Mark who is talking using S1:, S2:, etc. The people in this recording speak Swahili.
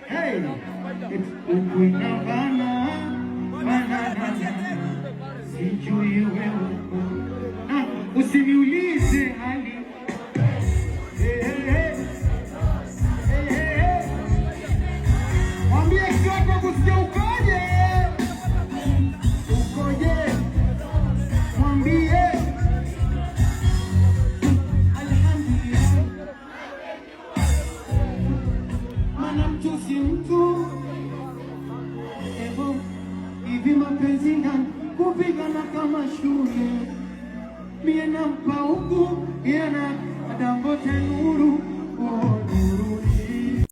S1: Hey, huku inabana bana bana, sijui wewe uko na usiniulize hali. Hey, hey, hey. Hey, hey, hey. Mwambie ex wako kusikia ukoje, ukoje, mwambie alhamdulillah, mana mtu si mtu. Evo hivi mapenzi gani kupigana kama shule, mie nampa huku yana Dangote nuru.